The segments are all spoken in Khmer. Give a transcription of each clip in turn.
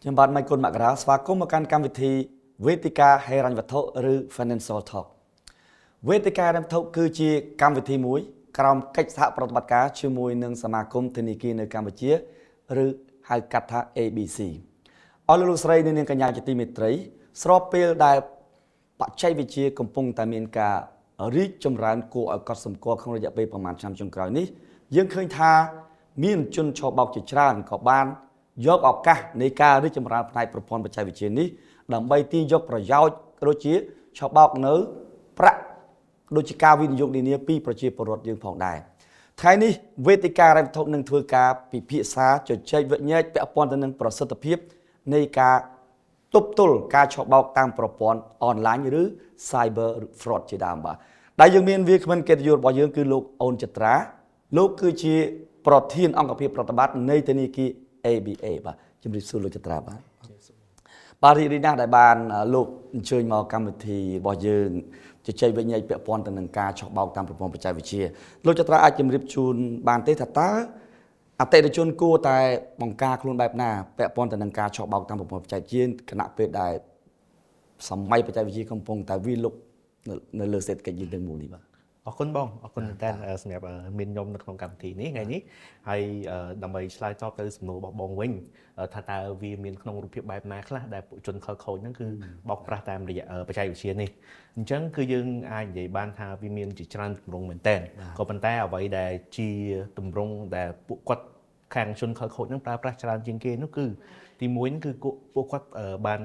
ខ្ញុំបាទម៉ៃគុណមករាស្វាគមន៍មកកាន់កម្មវិធីវេទិកាហិរញ្ញវត្ថុឬ Financial Talk។ វេទិកាហិរញ្ញវត្ថុគឺជាកម្មវិធីមួយក្រោមកិច្ចសហប្រតិបត្តិការជាមួយនឹងសមាគមធនាគារនៅកម្ពុជាឬហៅកាត់ថា ABC។ អស់លោកលោកស្រីនិងនាងកញ្ញាជាទីមេត្រី ស្របពេលដែលបច្ចេកវិទ្យាកំពុងតែមានការរីកចម្រើនគួរឲ្យកត់សម្គាល់ក្នុងរយៈពេលប្រមាណឆ្នាំចុងក្រោយនេះយើងឃើញថាមានជនឆបោកជាច្រើនក៏បានយកឱកាសនៃការរីកចម្រើនផ្នែកប្រព័ន្ធបច្ចេកវិទ្យានេះដើម្បីទាញយកប្រយោជន៍ក៏ដូចជាឆបោកនៅប្រាក់ដូចជាការវិនិយោគនានាពីប្រជាពលរដ្ឋយើងផងដែរថ្ងៃនេះវេទិកាហិរញ្ញវត្ថុនឹងធ្វើការពិភាក្សាជជែកវិញ្ញាពាក់ព័ន្ធទៅនឹងប្រសិទ្ធភាពនៃការទប់ទល់ការឆបោកតាមប្រព័ន្ធអនឡាញឬ cyber fraud ជាដើមបាទដែលយើងមានវាគ្មិនកិត្តិយសរបស់យើងគឺលោកអូនចត្រាលោកគឺជាប្រធានអង្គភាពប្រតិបត្តិនៃធនាគារ ABA បាទជំរាបសួរលោកចត្រាបាទបាទរីករាយណាស់ដែលបានលោកអញ្ជើញមកកម្មវិធីរបស់យើងជជែកវិញ្ញាពាក់ព័ន្ធទៅនឹងការឆបោកតាមប្រព័ន្ធបច្ចេកវិទ្យាលោកចត្រាអាចជម្រាបជូនបានទេថាតើអតិថិជនគួរតែបង្ការខ្លួនបែបណាពាក់ព័ន្ធទៅនឹងការឆបោកតាមប្រព័ន្ធបច្ចេកវិទ្យាខណៈពេលដែលសម័យបច្ចេកវិទ្យាកំពុងតែវាលុកនៅលើសេដ្ឋកិច្ចយើងទាំងមូលនេះបាទ? អរគុណបងអរគុណមែនតើសម្រាប់មានខ្ញុំនៅក្នុងកម្មវិធីនេះថ្ងៃនេះហើយដើម្បីឆ្លើយតបទៅសំណួររបស់បងវិញថាតើវាមានក្នុងរូបភាពបែបណាខ្លះដែលពួកជនខិលខូចហ្នឹងគឺបោកប្រាស់តាមរយៈបច្ចេកវិទ្យានេះអញ្ចឹងគឺយើងអាចនិយាយបានថាវាមានជាច្រើនទម្រង់មែនតើក៏ប៉ុន្តែអ្វីដែលជាទម្រង់ដែលពួកគាត់ខាងជនខិលខូចហ្នឹងប្រើប្រាស់ច្រើនជាងគេនោះគឺទីមួយហ្នឹងគឺពួកគាត់បាន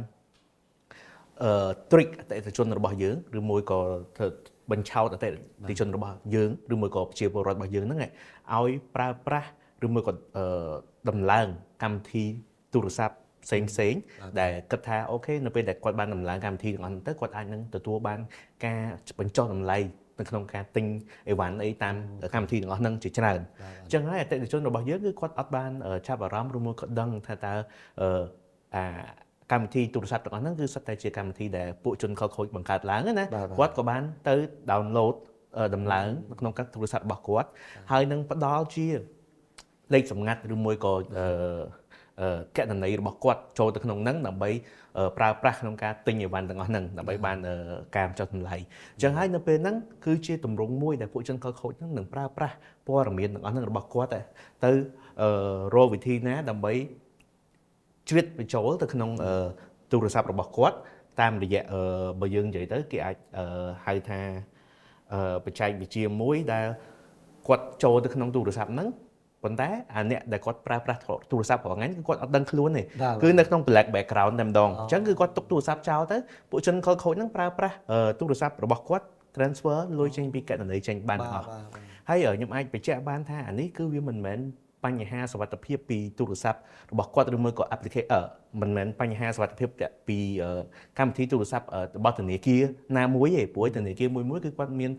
trick អតិថិជនរបស់យើងឬមួយក៏ធ្វើបញ្ឆោតអតិថិជនរបស់យើងឬមួយក៏ប្រជាពលរដ្ឋរបស់យើងហ្នឹងឲ្យប្រើប្រាស់ឬមួយក៏ដំឡើងកម្មវិធីទូរស័ព្ទផ្សេងផ្សេងដែលគិតថាOK នៅពេលដែលគាត់បានដំឡើងកម្មវិធីទាំងអស់ហ្នឹងទៅគាត់អាចនឹងទទួលបានការបញ្ចុះតម្លៃនៅក្នុងការទិញអីវ៉ាន់អីតាមកម្មវិធីទាំងអស់ហ្នឹងជាច្រើនអញ្ចឹងហើយអតិថិជនរបស់យើងគឺគាត់អត់បានចាប់អារម្មណ៍ឬមួយក៏ដឹងថាតើអាកម្មវិធីទូរស័ព្ទទាំងអស់ហ្នឹងគឺសុទ្ធតែជាកម្មវិធីដែលពួកជនខិលខូចបង្កើតឡើងណាគាត់ក៏បានទៅ download ដំឡើងនៅក្នុងកាទូរស័ព្ទរបស់គាត់ហើយនឹងផ្ដល់ជាលេខសម្ងាត់ឬមួយក៏កណន័យរបស់គាត់ចូលទៅក្នុងហ្នឹងដើម្បីប្រើប្រាស់ក្នុងការទិញអីវ៉ាន់ទាំងអស់ហ្នឹងដើម្បីបានការបញ្ចុះតម្លៃអញ្ចឹងហើយនៅពេលហ្នឹងគឺជាទម្រង់មួយដែលពួកជនខិលខូចហ្នឹងនឹងប្រើប្រាស់ព័ត៌មានទាំងអស់ហ្នឹងរបស់គាត់ទៅរកវិធីណាដើម្បីជ្រៀតបញ្ចូលទៅក្នុងទូរស័ព្ទរបស់គាត់តាមរយៈបើយើងនិយាយទៅគេអាចហៅថាបច្ចេកវិទ្យាមួយដែលគាត់ចូលទៅក្នុងទូរស័ព្ទហ្នឹងប៉ុន្តែអាអ្នកដែលគាត់ប្រើប្រាស់ទូរស័ព្ទរាល់ថ្ងៃគឺគាត់អត់ដឹងខ្លួនទេគឺនៅក្នុង black background តែម្ដងអញ្ចឹងគឺគាត់ទុកទូរស័ព្ទចោលទៅពួកជនខិលខូចហ្នឹងប្រើប្រាស់ទូរស័ព្ទរបស់គាត់ transfer លុយចេញពីកណន័យចេញបានទាំងអស់ហើយខ្ញុំអាចបញ្ជាក់បានថាអានេះគឺវាមិនមែនបញ្ហាសុវត្ថិភាពពីទូរស័ព្ទរបស់គាត់ឬមួយក៏ application មិនមែនបញ្ហាសុវត្ថិភាពពីកម្មវិធីទូរស័ព្ទរបស់ធនាគារណាមួយទេព្រោះធនាគារមួយមួយគឺគាត់មាន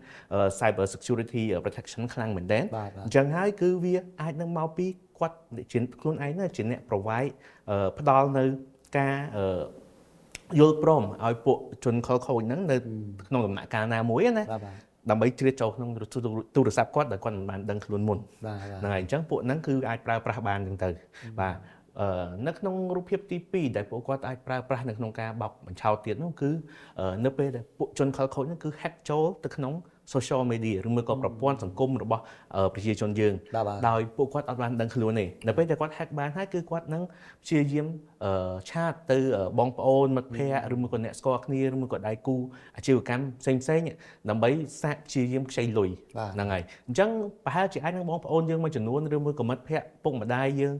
cyber security protection ខ្លាំងមែនទែនអញ្ចឹងហើយគឺវាអាចនឹងមកពីគាត់ជាខ្លួនឯងជាអ្នក provide ផ្ដល់នៅការយល់ព្រមឲ្យពួកជនខិលខូចហ្នឹងនៅក្នុងដំណាក់កាលណាមួយណាដើម្បីជ្រៀតចូលក្នុងទូរស័ព្ទគាត់ដែលគាត់មិនបានដឹងខ្លួនមុនហ្នឹងហើយអញ្ចឹងពួកហ្នឹងគឺអាចប្រើប្រាស់បានអញ្ចឹងទៅបាទនៅក្នុងរូបភាពទី2ដែលពួកគាត់អាចប្រើប្រាស់នៅក្នុងការបោកបញ្ឆោតទៀតនោះគឺនៅពេលដែលពួកជនខិលខូចហ្នឹងគឺ hack ចូលទៅក្នុង social media ឬមួយក៏ប្រព័ន្ធសង្គមរបស់ប្រជាជនយើងដោយពួកគាត់អត់បានដឹងខ្លួនទេនៅពេលដែលគាត់ hack បានហើយគឺគាត់នឹងព្យាយាម chat ទៅបងប្អូនមិត្តភ័ក្តិឬមួយក៏អ្នកស្គាល់គ្នាឬមួយក៏ដៃគូអាជីវកម្មផ្សេងផ្សេងដើម្បីសាកព្យាយាមខ្ចីលុយហ្នឹងហើយអញ្ចឹងប្រហែលជាអាចនឹងបងប្អូនយើងមួយចំនួនឬមួយក៏មិត្តភ័ក្តិពុកម្ដាយយើង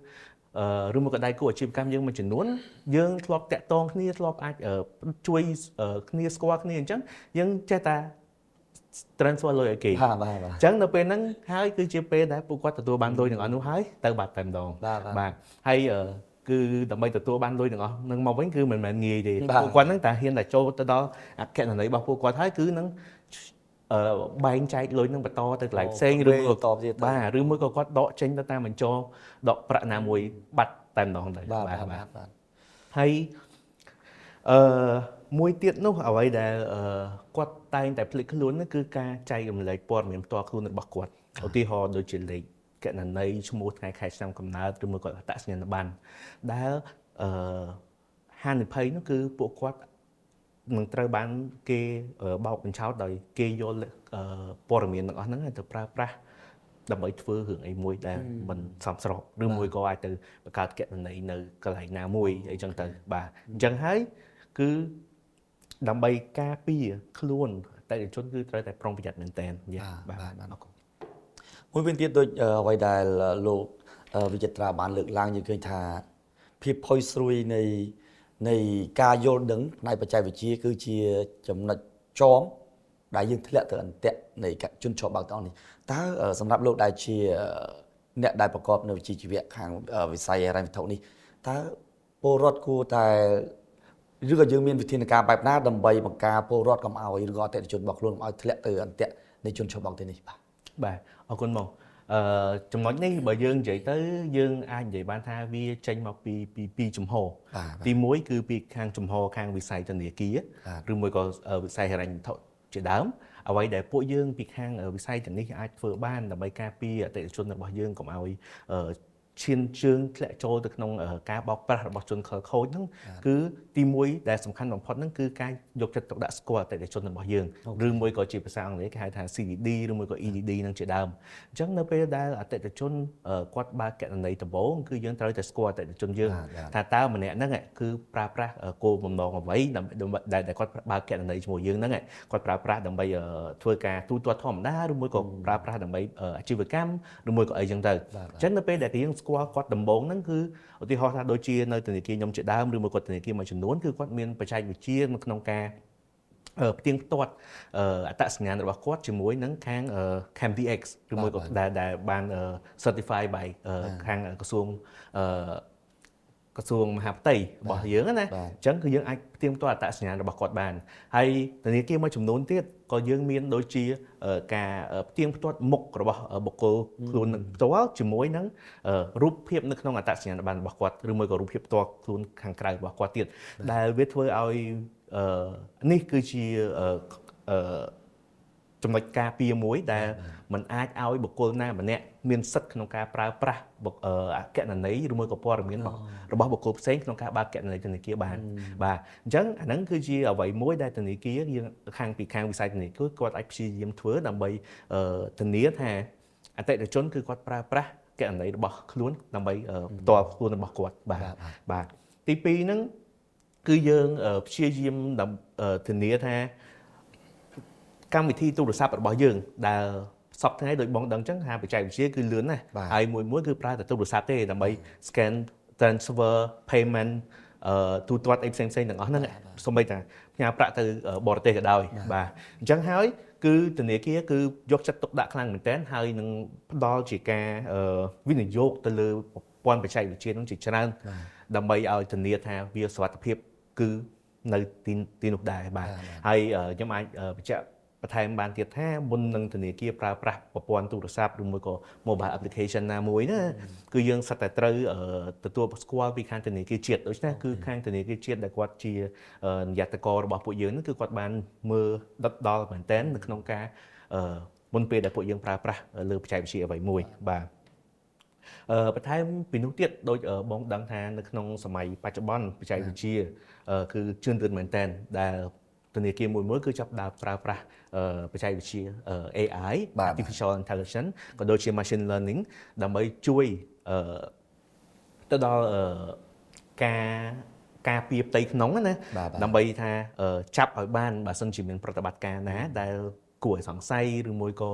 ឬមួយក៏ដៃគូអាជីវកម្មយើងមួយចំនួនយើងធ្លាប់តាក់ទងគ្នាធ្លាប់អាចជួយគ្នាស្គាល់គ្នាអញ្ចឹងយើងចេះតែ transfer លុយឲ្យគេ បាទបាទបាទ អញ្ចឹងនៅពេលហ្នឹងហើយគឺជាពេលដែលពួកគាត់ទទួលបានលុយទាំងអស់នោះហើយទៅបាត់តែម្ដងបាទហើយគឺដើម្បីទទួលបានលុយទាំងអស់នឹងមកវិញគឺមិនមែនងាយទេពួកគាត់ហ្នឹងតែហ៊ានតែចូលទៅដល់អគណនីរបស់ពួកគាត់ហើយគឺនឹងបែងចែកលុយនឹងបន្តទៅកន្លែងផ្សេងឬមួយ ក៏តទៀត បាទឬមួយក៏គាត់ដកចេញទៅតាមបញ្ចរដកប្រាក់ណាមួយបាត់តែម្ដងទៅ បាទបាទបាទ ហើយអឺមួយទៀតនោះអ្វីដែលគាត់តែងតែភ្លេចខ្លួននោះគឺការចែករំលែកព័ត៌មានផ្ទាល់ខ្លួនរបស់គាត់ឧទាហរណ៍ដូចជាលេខកណន័យឈ្មោះថ្ងៃខែឆ្នាំកំណើតឬមួយក៏អត្តសញ្ញាណប័ណ្ណដែលអឺ ហានិភ័យនោះគឺពួកគាត់នឹងត្រូវបានគេបោកបញ្ឆោតដោយគេយកព័ត៌មានទាំងអស់ហ្នឹងទៅប្រើប្រាស់ដើម្បីធ្វើរឿងអីមួយដែលមិនសមស្របឬមួយក៏អាចទៅបង្កើតគណនីនៅកន្លែងណាមួយអីចឹងទៅបាទអញ្ចឹងហើយគឺដើម្បីការពារខ្លួនអតិថិជនគឺត្រូវតែប្រុងប្រយ័ត្នមែនទែនបាទ បាទ អរគុណ។ មួយវិញទៀតដូចអ្វីដែលលោកវិចិត្រាបានលើកឡើងយើងឃើញថាភាពផុយស្រួយនៃការយល់ដឹងផ្នែកបច្ចេកវិទ្យាគឺជាចំណុចចំដែលយើងធ្លាក់ទៅអន្ទាក់នៃជនឆបោកទាំងអស់នេះតើសម្រាប់លោកដែលជាអ្នកដែលប្រកបនៅវិជ្ជាជីវៈខាងវិស័យហិរញ្ញវត្ថុនេះតើពលរដ្ឋគួរតែឬក៏យើងមានវិធានការបែបណាដើម្បីបង្ការពលរដ្ឋកុំឲ្យឬក៏អតិថិជនរបស់ខ្លួនកុំឲ្យធ្លាក់ទៅអន្ទាក់នៃជនឆបោកទាំងនេះបាទ? បាទអរគុណមកអឺចំណុចនេះបើយើងនិយាយទៅយើងអាចនិយាយបានថាវាចេញមកពីពីចំហទី1គឺពីខាងចំហខាងវិស័យធនាគារឬមួយក៏វិស័យហិរញ្ញវត្ថុជាដើមអ្វីដែលពួកយើងពីខាងវិស័យទាំងនេះអាចធ្វើបានដើម្បីការពារអតិថិជនរបស់យើងកុំឲ្យឈានជើងធ្លាក់ចូលទៅក្នុងការបោកប្រាស់របស់ជនខិលខូចហ្នឹងគឺទី1ដែលសំខាន់បំផុតហ្នឹងគឺការយកចិត្តទុកដាក់ស្គាល់អតិថិជនរបស់យើងឬមួយក៏ជាភាសាអង់គ្លេសគេហៅថា CDD ឬមួយក៏ EDD ហ្នឹងជាដើមអញ្ចឹងនៅពេលដែលអតិថិជនគាត់បើកគណនីដំបូងគឺយើងត្រូវតែស្គាល់អតិថិជនយើងថាតើម្នាក់ហ្នឹងគឺប្រើប្រាស់គោលបំណងអ្វីដែលគាត់បើកគណនីជាមួយយើងហ្នឹងគាត់ប្រើប្រាស់ដើម្បីធ្វើការទូទាត់ធម្មតាឬមួយក៏ប្រើប្រាស់ដើម្បីអាជីវកម្មឬមួយក៏អីចឹងទៅអញ្ចឹងនៅពេលដែលយើងស្គាល់គាត់ដំបូងហ្នឹងគឺឧទាហរណ៍ថាដូចជានៅធនាគារខ្ញុំជាដើមឬមួយក៏ធនាគារមួយចំនួនគឺគាត់មានបច្ចេកវិទ្យានៅក្នុងការផ្ទៀងផ្ទាត់អត្តសញ្ញាណរបស់គាត់ជាមួយនឹងខាង CamDX ឬមួយក៏ដែលបាន certify by ខាងក្រសួងមហាផ្ទៃរបស់យើងណាអញ្ចឹងគឺយើងអាចផ្ទៀងផ្ទាត់អត្តសញ្ញាណរបស់គាត់បានហើយធនាគារមួយចំនួនទៀតក៏យើងមានដូចជាការផ្ទៀងផ្ទាត់មុខរបស់បុគ្គលខ្លួននឹងផ្ទាល់ជាមួយនឹងរូបភាពនៅក្នុងអត្តសញ្ញាណប័ណ្ណរបស់គាត់ឬមួយក៏រូបភាពផ្ទាល់ខ្លួនខាងក្រៅរបស់គាត់ទៀតដែលវាធ្វើឲ្យនេះគឺជាចំណុចការពារមួយដែលมันអាចឲ្យបុគ្គលណាម្នាក់មានសិទ្ធិក្នុងការប្រើប្រាស់អគណនីឬមួយក៏ព័ត៌មានរបស់បុគ្គលផ្សេងក្នុងការបើកគណនីធនាគារបានបាទអញ្ចឹងអាហ្នឹងគឺជាអ្វីមួយដែលធនាគារយើងខាងពីខាងវិស័យធនាគារគាត់អាចព្យាយាមធ្វើដើម្បីធានាថាអតិថិជនគឺគាត់ប្រើប្រាស់គណនីរបស់ខ្លួនដើម្បីផ្ទាល់ខ្លួនរបស់គាត់បាទបាទទី2ហ្នឹងគឺយើងព្យាយាមធានាថាកម្មវិធីទូរស័ព្ទរបស់យើងដែលសព្វថ្ងៃដូចបងដឹងចឹងថាបច្ចេកវិទ្យាគឺលឿនណាស់ហើយមួយមួយគឺប្រើតែទូរស័ព្ទទេដើម្បី scan transfer payment ទូទាត់អីផ្សេងផ្សេងទាំងអស់ហ្នឹងសូម្បីតែផ្ញើប្រាក់ទៅបរទេសក៏ដោយបាទអញ្ចឹងហើយគឺធនាគារគឺយកចិត្តទុកដាក់ខ្លាំងមែនទែនហើយនឹងផ្ដល់ជាការវិនិយោគទៅលើប្រព័ន្ធបច្ចេកវិទ្យានឹងជាច្រើនដើម្បីឲ្យធានាថាវាសុវត្ថិភាពគឺនៅទីនោះដែរបាទហើយខ្ញុំអាចបញ្ជាក់បន្ថែមបានទៀតថាមុននឹងធនាគារប្រើប្រាស់ប្រព័ន្ធទូរស័ព្ទឬមួយក៏ mobile application ណាមួយណាគឺយើងសុទ្ធតែត្រូវទទួលស្គាល់ពីខាងធនាគារជាតិដូច្នេះគឺខាងធនាគារជាតិដែលគាត់ជានិយត្តកររបស់ពួកយើងហ្នឹងគឺគាត់បានមើលដិតដល់មែនទែននៅក្នុងការមុនពេលដែលពួកយើងប្រើប្រាស់លើបច្ចេកវិទ្យាអ្វីមួយបាទអឺបន្ថែមពីនោះទៀតដូចបងដឹងថានៅក្នុងសម័យបច្ចុប្បន្នបច្ចេកវិទ្យាគឺជឿនលឿនមែនទែនដែលធនាគារមួយមួយគឺចាប់ដើមប្រើប្រាស់បច្ចេកវិទ្យា AI artificial intelligence ក៏ដូចជា machine learning ដើម្បីជួយទៅដល់ការការពារផ្ទៃក្នុងណាដើម្បីថាចាប់ឲ្យបានបើសិនជាមានប្រតិបត្តិការណាដែលគួរឲ្យសង្ស័យឬមួយក៏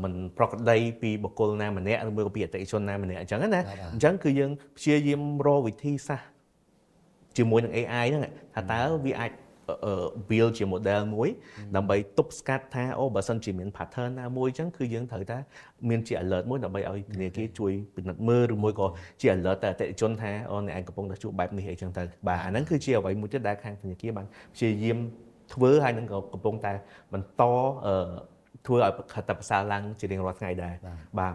មិនប្រក្រតីពីបុគ្គលណាម្នាក់ឬមួយក៏ពីអតិថិជនណាម្នាក់អញ្ចឹងណាអញ្ចឹងគឺយើងព្យាយាមរកវិធីសាស្ត្រជាមួយនឹង AI ហ្នឹងថាតើវាអាច build ជា model មួយដើម្បីទប់ស្កាត់ថាអូបើសិនជាមាន pattern ណាមួយអញ្ចឹងគឺយើងត្រូវតែមានជា alert មួយដើម្បីឲ្យធនាគារជួយពិនិត្យមើលឬមួយក៏ជា alert តែអតិថិជនថាអូអ្នកឯងកំពុងតែជួបបែបនេះអីចឹងទៅបាទអាហ្នឹងគឺជាអ្វីមួយទៀតដែលខាងធនាគារបានព្យាយាមធ្វើហើយនឹងក៏កំពុងតែបន្តធ្វើឲ្យខិតតែប្រសើរឡើងជារៀងរាល់ថ្ងៃដែរបាទ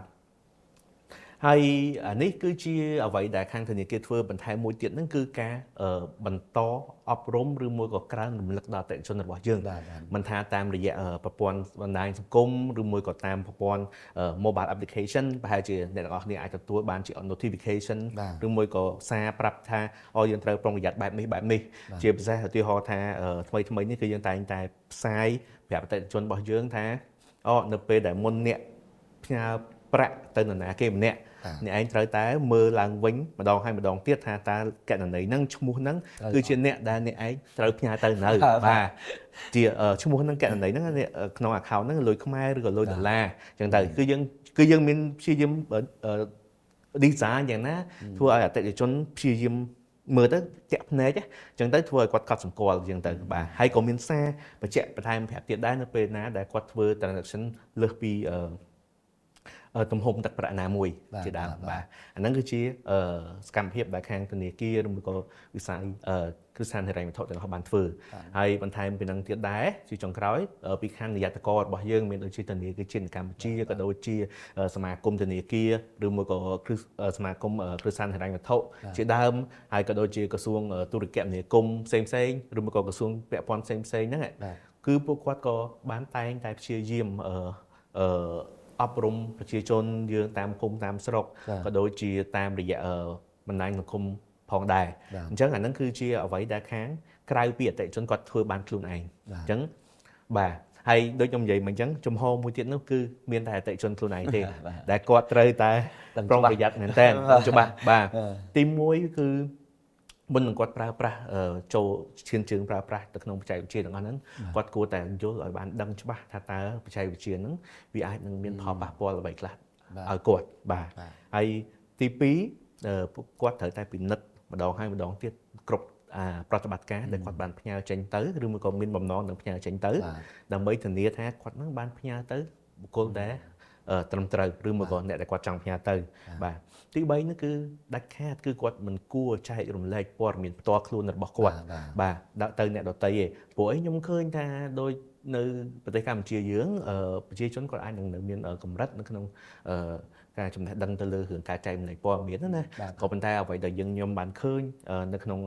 ហើយអានេះគឺជាអ្វីដែលខាងធនាគារធ្វើបន្ថែមមួយទៀតហ្នឹងគឺការបន្តអប់រំឬមួយក៏ក្រើនរំលឹកដល់អតិថិជនរបស់យើង បាទបាទ មិនថាតាមរយៈប្រព័ន្ធបណ្ដាញសង្គមឬមួយក៏តាមប្រព័ន្ធmobile application ប្រហែលជាអ្នកទាំងអស់គ្នាអាចទទួលបានជា notification បាទ ឬមួយក៏សារប្រាប់ថាអូយើងត្រូវប្រុងប្រយ័ត្នបែបនេះបែបនេះជាពិសេសឧទាហរណ៍ថាថ្មីថ្មីនេះគឺយើងតែងតែផ្សាយប្រាប់អតិថិជនរបស់យើងថាអូនៅពេលដែលមុនអ្នកផ្ញើប្រាក់ទៅនរណាគេម្នាក់ បាទ អ្នកឯងត្រូវតែមើលឡើងវិញម្ដងហើយម្ដងទៀតថាតើកណន័យហ្នឹងឈ្មោះហ្នឹងគឺជាអ្នកដែលអ្នកឯងត្រូវផ្ញើទៅនៅបាទជាឈ្មោះហ្នឹងកណន័យហ្នឹងអ្នកក្នុង account ហ្នឹងលុយខ្មែរឬក៏លុយដុល្លារអញ្ចឹងទៅគឺយើងមានព្យាយាមdesign យ៉ាងណាធ្វើឲ្យអតិថិជនព្យាយាមមើលទៅតាក់ភ្នែកអញ្ចឹងទៅធ្វើឲ្យគាត់កត់សម្គាល់អញ្ចឹងទៅបាទហើយក៏មានសារបញ្ជាក់បន្ថែមប្រាប់ទៀតដែរនៅពេលណាដែលគាត់ធ្វើ transaction លើសពីទំហំទឹកប្រាក់ណាមួយ បាទ ជាដើម បាទ បាទអាហ្នឹងគឺជាសកម្មភាពដែលខាងធនាគារឬមួយក៏វិស័យគ្រឹះស្ថានហិរញ្ញវត្ថុទាំងអស់បានធ្វើហើយបន្ថែមពីហ្នឹងទៀតដែរជាចុងក្រោយពីខាងនិយ័តកររបស់យើងមានដូចជាធនាគារជាតិកម្ពុជាក៏ដូចជាសមាគមធនាគារឬមួយក៏គ្រឹះសមាគមគ្រឹះស្ថានហិរញ្ញវត្ថុជាដើមហើយក៏ដូចជាក្រសួងទូរគមនាគមន៍ផ្សេងផ្សេងៗឬមួយក៏ក្រសួងពាក់ព័ន្ធផ្សេងផ្សេងៗហ្នឹង បាទ គឺពួកគាត់ក៏បានតែងតែព្យាយាមអឺអឺអប់រំប្រជាជនយើងតាមភូមិតាមស្រុក បាទ ក៏ដូចជាតាមរយៈបណ្ដាញសង្គមផងដែរ បាទ អញ្ចឹងអាហ្នឹងគឺជាអ្វីដែលខាងក្រៅពីអតិថិជនគាត់ធ្វើបានខ្លួនឯង បាទ អញ្ចឹងបាទហើយដូចខ្ញុំនិយាយមកអញ្ចឹងចំហមួយទៀតនោះគឺមានតែអតិថិជនខ្លួនឯងទេ បាទ ដែលគាត់ត្រូវតែ ដឹងច្បាស់ ប្រុងប្រយ័ត្នមែនតើច្បាស់បាទទី1គឺមុននឹងគាត់ប្រើប្រាស់ចូលឈានជើងប្រើប្រាស់ទៅក្នុងបច្ចេកវិទ្យាទាំងអស់ហ្នឹងគាត់គួរតែយល់ឲ្យបានដឹងច្បាស់ថាតើបច្ចេកវិទ្យាហ្នឹងវាអាចនឹងមានផលប៉ះពាល់អ្វីខ្លះ បាទ ឲ្យគាត់បាទ បាទ ហើយទី2ពួកគាត់ត្រូវតែពិនិត្យម្ដងហើយម្ដងទៀតគ្រប់អាប្រតិបត្តិការដែលគាត់បានផ្ញើចេញទៅឬមួយក៏មានបំណងនឹងផ្ញើចេញទៅ បាទ ដើម្បីធានាថាគាត់នឹងបានផ្ញើទៅបុគ្គលដែលត្រឹមត្រូវឬមួយក៏អ្នកដែលគាត់ចង់ផ្ញើទៅបាទទី3នោះគឺដាច់ខាតគឺគាត់មិនគួរចែករំលែកព័ត៌មានផ្ទាល់ខ្លួនរបស់គាត់ បាទ បាទដាក់ទៅអ្នកដទៃឯងព្រោះអីខ្ញុំឃើញថាដូចនៅប្រទេសកម្ពុជាយើងប្រជាជនគាត់អាចនឹងនៅមានកម្រិតនៅក្នុងអឺការចំណេះដឹងទៅលើរឿងការចែករំលែកព័ត៌មានហ្នឹងណា បាទ ក៏ប៉ុន្តែអ្វីដែលយើងខ្ញុំបានឃើញនៅក្នុង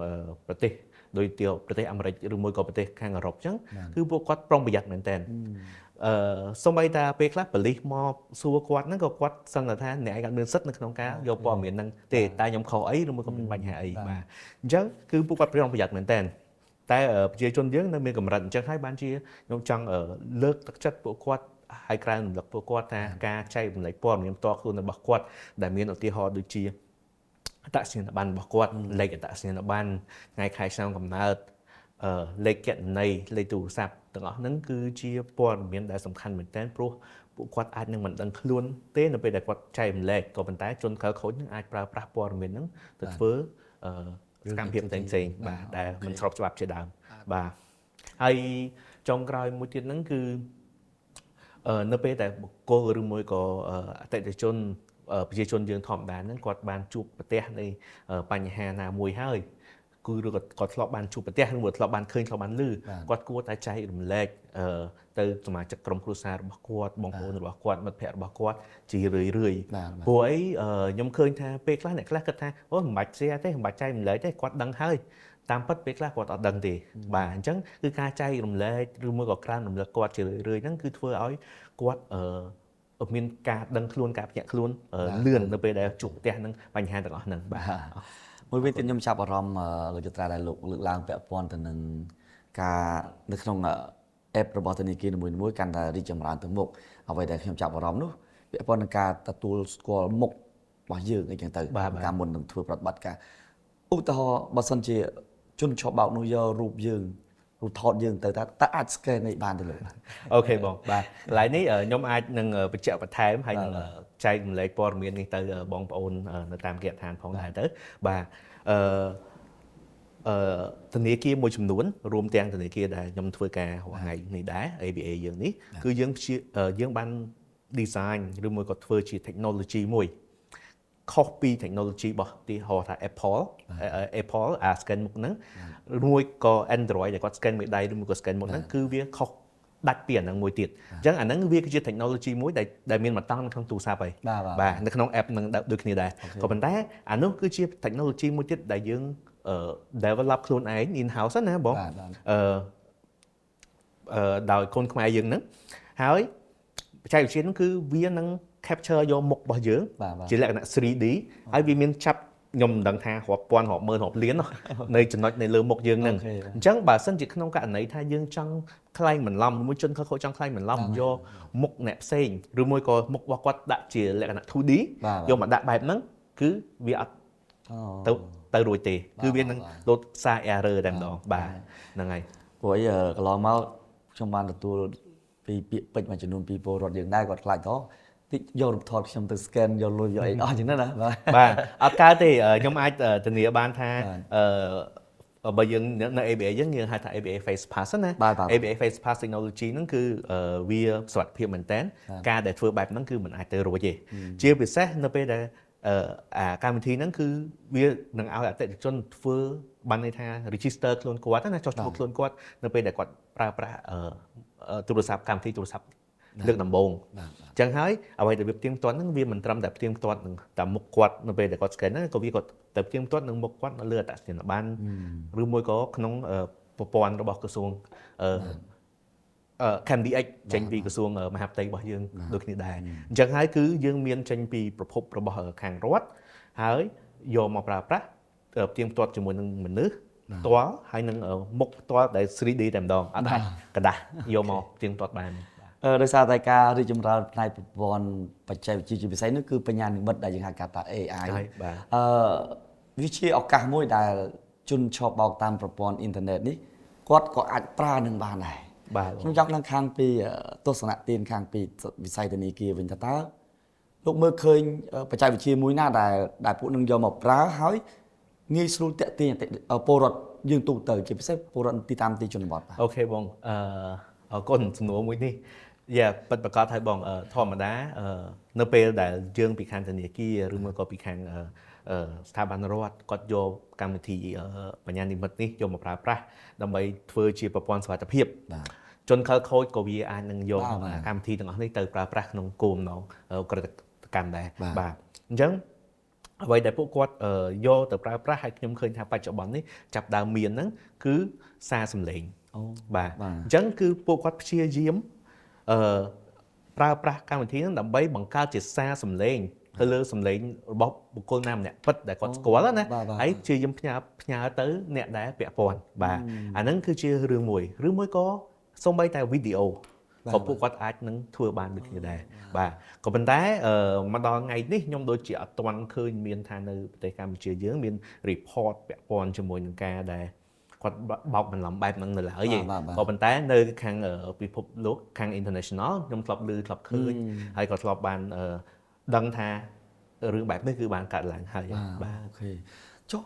ប្រទេសដូចទីប្រទេសអាមេរិកឬមួយក៏ប្រទេសខាងអឺរ៉ុបអញ្ចឹងគឺពួកគាត់ប្រុងប្រយ័ត្នមែនតើសូម្បីតែពេលខ្លះប៉ូលីសមកសួរគាត់ហ្នឹងក៏គាត់សឹងតែថាអ្នកឯងអត់មានសិទ្ធិនៅក្នុងការយកព័ត៌មានហ្នឹងទេតែខ្ញុំខុសអីឬមួយក៏មានបញ្ហាអីបាទអញ្ចឹងគឺពួកគាត់ប្រុងប្រយ័ត្នមែនតើតែប្រជាជនយើងនៅមានកម្រិតអញ្ចឹងហើយបានជាខ្ញុំចង់លើកទឹកចិត្តពួកគាត់ហើយក្រើនរំលឹកពួកគាត់ថាការចែករំលែកព័ត៌មានផ្ទាល់ខ្លួនរបស់គាត់ដែលមានឧទាហរណ៍ដូចជាអត្តសញ្ញាណប័ណ្ណរបស់គាត់លេខអត្តសញ្ញាណប័ណ្ណថ្ងៃខែឆ្នាំកំណើតលេខគណនីលេខទូរស័ព្ទទាំងអស់ហ្នឹងគឺជាព័ត៌មានដែលសំខាន់មែនទែនព្រោះពួកគាត់អាចនឹងមិនដឹងខ្លួនទេនៅពេលដែលគាត់ចែករំលែកក៏ប៉ុន្តែជនខិលខូចហ្នឹងអាចប្រើប្រាស់ព័ត៌មានហ្នឹងទៅធ្វើសកម្មភាពផ្សេងៗបាទដែលមិនស្របច្បាប់ជាដើមបាទហើយចុងក្រោយមួយទៀតហ្នឹងគឺនៅពេលដែលបុគ្គលឬមួយក៏អតិថិជនប្រជាជនយើងធម្មតាហ្នឹងគាត់បានជួបប្រទះនៃបញ្ហាណាមួយហើយគឺឬក៏គាត់ធ្លាប់បានជួបប្រទះឬមួយធ្លាប់បានឃើញធ្លាប់បានឮគាត់គួរតែចែករំលែកទៅសមាជិកក្រុមគ្រួសាររបស់គាត់បងប្អូនរបស់គាត់មិត្តភ័ក្តិរបស់គាត់ជារឿយរឿយ បាទ ព្រោះអីខ្ញុំឃើញថាពេលខ្លះអ្នកខ្លះគិតថាអូមិនបាច់ share ទេមិនបាច់ចែករំលែកទេគាត់ដឹងហើយតាមពិតពេលខ្លះគាត់អត់ដឹងទេបាទអញ្ចឹងគឺការចែករំលែកឬមួយក៏ក្រើនរំលឹកគាត់ជារឿយរឿយហ្នឹងគឺធ្វើឲ្យគាត់មានការដឹងខ្លួនការភ្ញាក់ខ្លួនលឿននៅពេលដែលជួបប្រទះនឹងបញ្ហាទាំងអស់ហ្នឹងបាទ មួយវិញទៀតខ្ញុំចាប់អារម្មណ៍លោកចត្រាដែលលោកលើកឡើងពាក់ព័ន្ធទៅនឹងការនៅក្នុង app របស់ធនាគារនីមួយៗកាន់តែរីកចម្រើនទៅមុខអ្វីដែលខ្ញុំចាប់អារម្មណ៍នោះពាក់ព័ន្ធនឹងការទទួលស្គាល់មុខរបស់យើងអីចឹងទៅ បាទ ការមុននឹងធ្វើប្រតិបត្តិការឧទាហរណ៍បើសិនជាជនឆបោកនោះយករូបយើងរូបថតយើងទៅតើតើអាច scan នេះបានទេលោក OK បងបាទកន្លែងនេះខ្ញុំអាចនឹងបញ្ជាក់បន្ថែមហើយនឹងចែករំលែកព័ត៌មាននេះទៅបងប្អូននៅតាមគេហដ្ឋានផងដែរទៅបាទអឺអឺធនាគារមួយចំនួនរួមទាំងធនាគារដែលខ្ញុំធ្វើការរាល់ថ្ងៃនេះដែរ ABA យើងនេះគឺយើងព្យាយើងបាន design ឬមួយក៏ធ្វើជា technology មួយខុសពី technology របស់ទីហោថា Apple អា scan មុខហ្នឹងឬមួយក៏ Android ដែលគាត់ scan មេដៃឬមួយក៏ scan មុខហ្នឹងគឺវាខុស ដាច់ពីអាហ្នឹងមួយទៀតអញ្ចឹងអាហ្នឹងវាគឺជា technology មួយដែលដែលមានមកតង់នៅក្នុងទូរស័ព្ទហើយ បាទបាទ បាទនៅក្នុង app នឹងដូចគ្នាដែរក៏ប៉ុន្តែអានោះគឺជា technology មួយទៀតដែលយើងdevelop ខ្លួនឯង in house ណាបង បាទបាទ អឺអឺដោយកូនខ្មែរយើងហ្នឹងហើយបច្ចេកវិទ្យាហ្នឹងគឺវានឹង capture យកមុខរបស់យើង បាទបាទ ជាលក្ខណៈ 3D ហើយវាមានចាប់ខ្ញុំមិនដឹងថារាប់ពាន់រាប់ម៉ឺនរាប់លាន នៅចំណុចនៅលើមុខយើងហ្នឹង okay អញ្ចឹងបើសិនជាក្នុងករណីថាយើងចង់ក្លែងបន្លំឬមួយជនខិលខូចចង់ក្លែងបន្លំយកមុខអ្នកផ្សេងឬមួយក៏មុខរបស់គាត់ដាក់ជាលក្ខណៈ 2D បាទបាទ យកមកដាក់បែបហ្នឹងគឺវាអត់ អូ ទៅទៅរួចទេគឺវានឹង បាទ លោតសារ error តែម្ដងបាទហ្នឹងហើយ ព្រោះអីកន្លងមកខ្ញុំបានទទួលពីពាក្យពេចន៍មួយចំនួនពីពលរដ្ឋយើងដែរគាត់ខ្លាចទៅតិចយករូបថតខ្ញុំទៅ scan យកលុយយកអីអស់ចឹងណាបាទ បាទអត់កើតទេខ្ញុំអាចធានាបានថា បាទ បើយើងនៅ ABA យើងយើងហៅថា ABA Face Pass ណា បាទបាទ ABA Face Pass technology ហ្នឹងគឺវាសុវត្ថិភាពមែនតើការដែលធ្វើបែបហ្នឹងគឺមិនអាចទៅរួចទេជាពិសេសនៅពេលដែលអាកម្មវិធីហ្នឹងគឺវានឹងឲ្យអតិថិជនធ្វើបានន័យថា register ខ្លួនគាត់ណាចុះឈ្មោះខ្លួនគាត់នៅពេលដែលគាត់ប្រើប្រាស់អឺអឺទូរស័ព្ទកម្មវិធីទូរស័ព្ទលើកដំបូង បាទ អញ្ចឹងហើយអ្វីដែលវាផ្ទៀងផ្ទាត់ហ្នឹងវាមិនត្រឹមតែផ្ទៀងផ្ទាត់នឹងតែមុខគាត់នៅពេលដែលគាត់ scan ហ្នឹងក៏វាគាត់ទៅផ្ទៀងផ្ទាត់នឹងមុខគាត់នៅលើអត្តសញ្ញាណប័ណ្ណឬមួយក៏ក្នុងប្រព័ន្ធរបស់ក្រសួងអឺអឺ CamDX ចេញពីក្រសួងមហាផ្ទៃរបស់យើងដូចគ្នាដែរអញ្ចឹងហើយគឺយើងមានចេញពីប្រភពរបស់ខាងរដ្ឋហើយយកមកប្រើប្រាស់ផ្ទៀងផ្ទាត់ជាមួយនឹងមនុស្សផ្ទាល់ហើយនឹងមុខផ្ទាល់ដែល 3D តែម្ដងអត់អាចក្រដាសយកមកផ្ទៀងផ្ទាត់បានទេបាទ ដោយសារតែការរីកចម្រើនផ្នែកប្រព័ន្ធបច្ចេកវិទ្យាជាពិសេសនោះគឺបញ្ញានិម្មិតដែលយើងហៅកាត់ថា AI ហើយបាទ វាជាឱកាសមួយដែលជនឆបោកតាមប្រព័ន្ធអ៊ីនធឺណិតនេះគាត់ក៏អាចប្រើនឹងបានដែរ បាទ ខ្ញុំចង់ដឹងខាងពីទស្សនៈទានខាងពីវិស័យធនាគារវិញថាតើលោកមើលឃើញបច្ចេកវិទ្យាមួយណាដែលដែលពួកនឹងយកមកប្រើហើយងាយស្រួលតាក់ទាញអតិពលរដ្ឋយើងទូទៅជាពិសេសពលរដ្ឋទីតាមទីជនបទបាទ okay បងអរគុណសំណួរមួយនេះយ៉ាពិតប្រាកដហើយបងធម្មតានៅពេលដែលយើងពីខាងធនាគារឬមួយក៏ពីខាងអឺអឺស្ថាប័នរដ្ឋគាត់យកកម្មវិធីបញ្ញានិម្មិតនេះយកមកប្រើប្រាស់ដើម្បីធ្វើជាប្រព័ន្ធសុវត្ថិភាព បាទ ជនខិលខូចក៏វាអាចនឹងយក បាទបាទ កម្មវិធីទាំងអស់នេះទៅប្រើប្រាស់ក្នុងគោលបំណងឧក្រិដ្ឋកម្មដែរ បាទ បាទអញ្ចឹងអ្វីដែលពួកគាត់យកទៅប្រើប្រាស់ហើយខ្ញុំឃើញថាបច្ចុប្បន្ននេះចាប់ដើមមានហ្នឹងគឺសារសម្លេង អូ បាទ បាទ អញ្ចឹងគឺពួកគាត់ព្យាយាមអឺប្រើប្រាស់កម្មវិធីហ្នឹងដើម្បីបង្កើតជាសារសម្លេងទៅលើសម្លេងរបស់បុគ្គលណាម្នាក់ពិតដែលគាត់ស្គាល់ណា បាទបាទ ហើយព្យាយាមផ្ញើផ្ញើទៅអ្នកដែលពាក់ព័ន្ធបាទអាហ្នឹងគឺជារឿងមួយឬមួយក៏សូម្បីតែវីដេអូក៏ពួកគាត់អាចនឹងធ្វើបានដូចគ្នាដែរបាទក៏ប៉ុន្តែមកដល់ថ្ងៃនេះខ្ញុំដូចជាអត់ទាន់ឃើញមានថានៅប្រទេសកម្ពុជាយើងមាន report ពាក់ព័ន្ធជាមួយនឹងការដែលគាត់បោកបន្លំបែបហ្នឹងនៅឡើយទេ បាទបាទ ក៏ប៉ុន្តែនៅខាងពិភពលោកខាង international ខ្ញុំធ្លាប់ឮធ្លាប់ឃើញហើយក៏ធ្លាប់បានដឹងថារឿងបែបនេះគឺបានកើតឡើងហើយបាទ okay ចុះ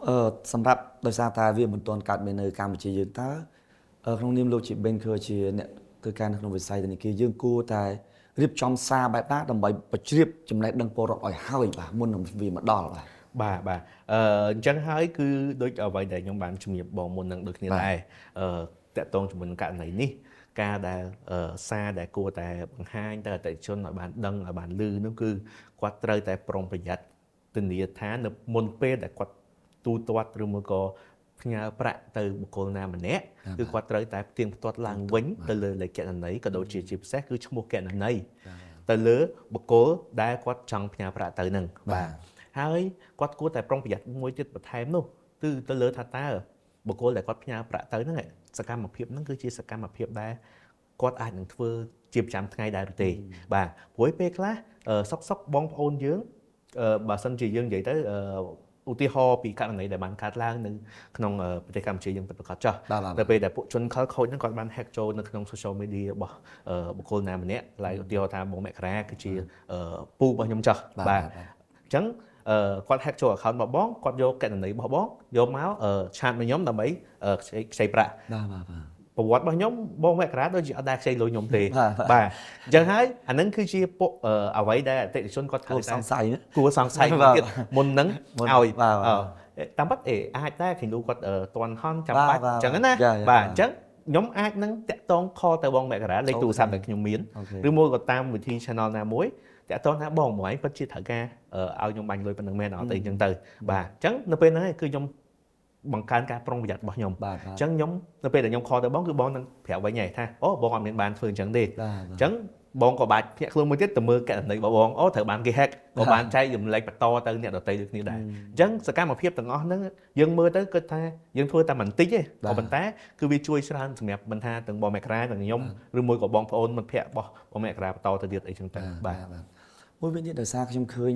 សម្រាប់ដោយសារតែវាមិនទាន់កើតមាននៅកម្ពុជាយើងតើក្នុងនាមលោកជា banker ជាអ្នកធ្វើការនៅក្នុងវិស័យធនាគារយើងគួរតែរៀបចំសារបែបណាដើម្បីបញ្ជ្រាបចំណេះដឹងពលរដ្ឋឲ្យហើយបាទមុននឹងវាមកដល់បាទ បាទបាទអញ្ចឹងហើយគឺដូចអ្វីដែលខ្ញុំបានជំរាបបងមុននឹងដូចគ្នាដែរតាក់ទងជាមួយនឹងករណីនេះការដែលសារដែលគួរតែបង្ហាញទៅអតិថិជនឲ្យបានដឹងឲ្យបានឮនោះគឺគាត់ត្រូវតែប្រុងប្រយ័ត្នធានាថានៅមុនពេលដែលគាត់ទូទាត់ឬមួយក៏ផ្ញើប្រាក់ទៅបុគ្គលណាម្នាក់គឺគាត់ត្រូវតែផ្ទៀងផ្ទាត់ឡើងវិញទៅលើលេខគណនីក៏ដូចជាជាពិសេសគឺឈ្មោះគណនីទៅលើបុគ្គលដែលគាត់ចង់ផ្ញើប្រាក់ទៅនឹងបាទហើយគាត់គួរតែប្រុងប្រយ័ត្នមួយទៀតបន្ថែមនោះគឺទៅលើថាតើបុគ្គលដែលគាត់ផ្ញើប្រាក់ទៅហ្នឹងសកម្មភាពហ្នឹងគឺជាសកម្មភាពដែលគាត់អាចនឹងធ្វើជាប្រចាំថ្ងៃដែរឬទេបាទព្រោះពេលខ្លះសុកសុកបងប្អូនយើងបើសិនជាយើងនិយាយទៅឧទាហរណ៍ពីករណីដែលបានកើតឡើងនៅក្នុងប្រទេសកម្ពុជាយើងពិតប្រាកដចោះនៅពេលដែលពួកជនខិលខូចហ្នឹងគាត់បាន hack ចូលនៅក្នុង social media របស់បុគ្គលណាម្នាក់ឡើយឧទាហរណ៍ថាបងមករាគឺជាពូរបស់ខ្ញុំចោះបាទអញ្ចឹងគាត់ hack ចូល account របស់បងគាត់យកគណនីរបស់បងយកមក chat មកខ្ញុំដើម្បីខ្ចីប្រាក់ បាទបាទបាទ ប្រវត្តិរបស់ខ្ញុំបងមករាដូចជាអត់ដែលខ្ចីលុយខ្ញុំទេបាទអញ្ចឹងហើយអានឹងគឺជាពួកអ្វីដែលអតិថិជនគាត់ ត្រូវសង្ស័យ គួរសង្ស័យទៀតមុននឹងឲ្យតាមពិតអេអាចដែរគេលូគាត់តន់ហន់ចាំបាច់អញ្ចឹងណាបាទអញ្ចឹង ខ្ញុំអាចនឹងតាក់ទង call ទៅបងមករាលេខទូរស័ព្ទដែលខ្ញុំមាន ឬមួយក៏តាមវិធី channel ណាមួយតាក់ទងថាបងមួយឯងពិតជាត្រូវការឲ្យខ្ញុំបាញ់លុយប៉ុណ្្នឹងមែនអត់អីចឹងទៅបាទអញ្ចឹងនៅពេលហ្នឹងឯងគឺខ្ញុំបង្កើនការប្រុងប្រយ័ត្នរបស់ខ្ញុំ បាទ អញ្ចឹងខ្ញុំនៅពេលដែលខ្ញុំ call ទៅបងគឺបងនឹងប្រាប់វិញហើយថាអូបងអត់មានបានធ្វើអញ្ចឹងទេ បាទ អញ្ចឹងបងក៏បាច់ភ្ញាក់ខ្លួនមួយទៀតទៅមើលកណន័យរបស់បងអូត្រូវបានគេ hack ក៏បានចែករំលែកបន្តទៅអ្នកដទៃដូចគ្នាដែរអញ្ចឹងសកម្មភាពទាំងអស់ហ្នឹងយើងមើលទៅគិតថាយើងធ្វើតែបន្តិចទេក៏ប៉ុន្តែគឺវាជួយច្រើនសម្រាប់មិនថាទាំងបងមករាទាំងខ្ញុំឬមួយក៏បងប្អូនមិត្តភ័ក្តិរបស់បងមករាបន្តទៅទៀតអីចឹងទៅបាទ បាទមួយវិញទៀតដោយសារខ្ញុំឃើញ